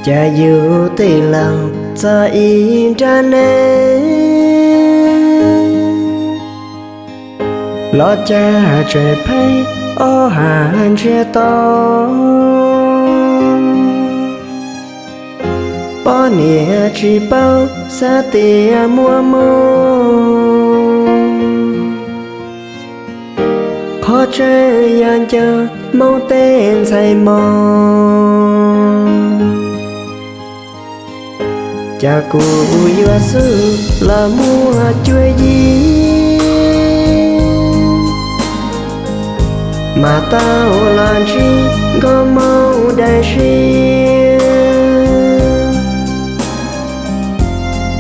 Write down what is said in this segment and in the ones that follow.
Cas yus tig los txog ib nrab neeb, los cas tseem pheej ob hag ntsiag to. Poj niam tsis paub xav tias muaj mob, qhov tseeb yog nco Hmoob tej ntxhais mos. Cas kuv yuav xub los muaj cuab yig, mas tau los ntsib nkauj Hmoob dai siab.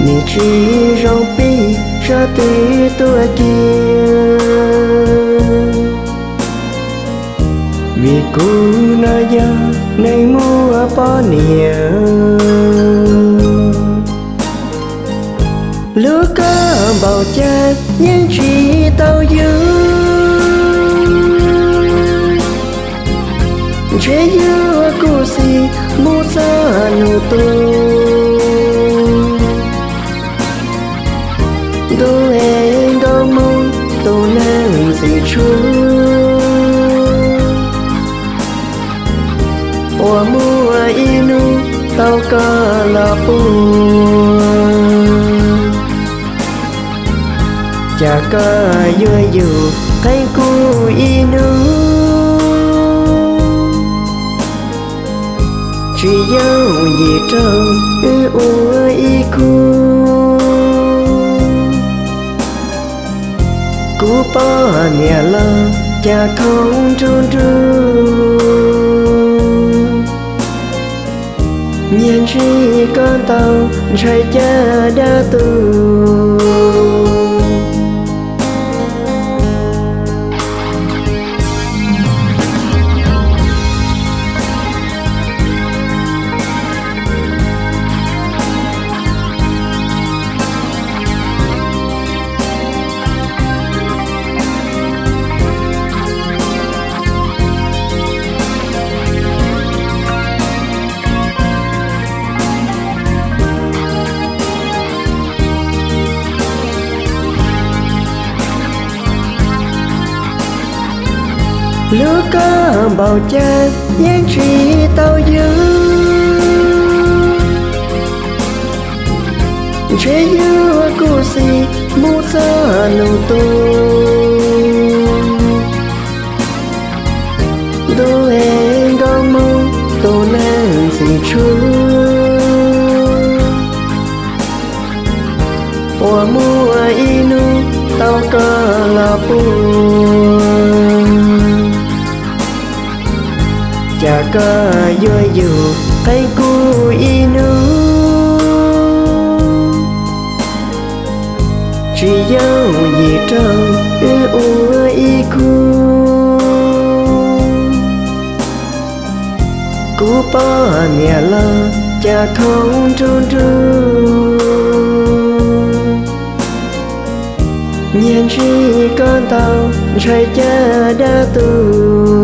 Nim tsis zoo pib sab twg tuaj kiag, vim kuv no yog neeg muaj poj niam. Lub koj npaum cas yeej tsis tau yug, ntshe yug kuj xis mus txog nus tu. Ntuj es nkauj Hmoob tus neeg ntxim tshuv, uas muaj ib hnub tau koj los puag. Cas koj yuav yug qeeb kuv ib hnub, tsis yooj yim rau wb ua ib khub. Kuv poj niam los cas khoov nruj nruj, nyiag ntsib koj ntau ntshai cas dab tuag. Lub koj npaum cas yeej tsis tau yug, ntshe yug kuj xis mus txog nus tu. Ntuj es nkauj Hmoob tus neeg ntxim tshuv, uas muaj ib hnub tau koj los puag. Cas koj yuav yug qeeb kuv ib hnub, tsis yooj yim rau wb ua ib khub. Kuv poj niam los cas khoov nruj nruj, nyiag ntsib koj ntau ntshai cas dab tuag.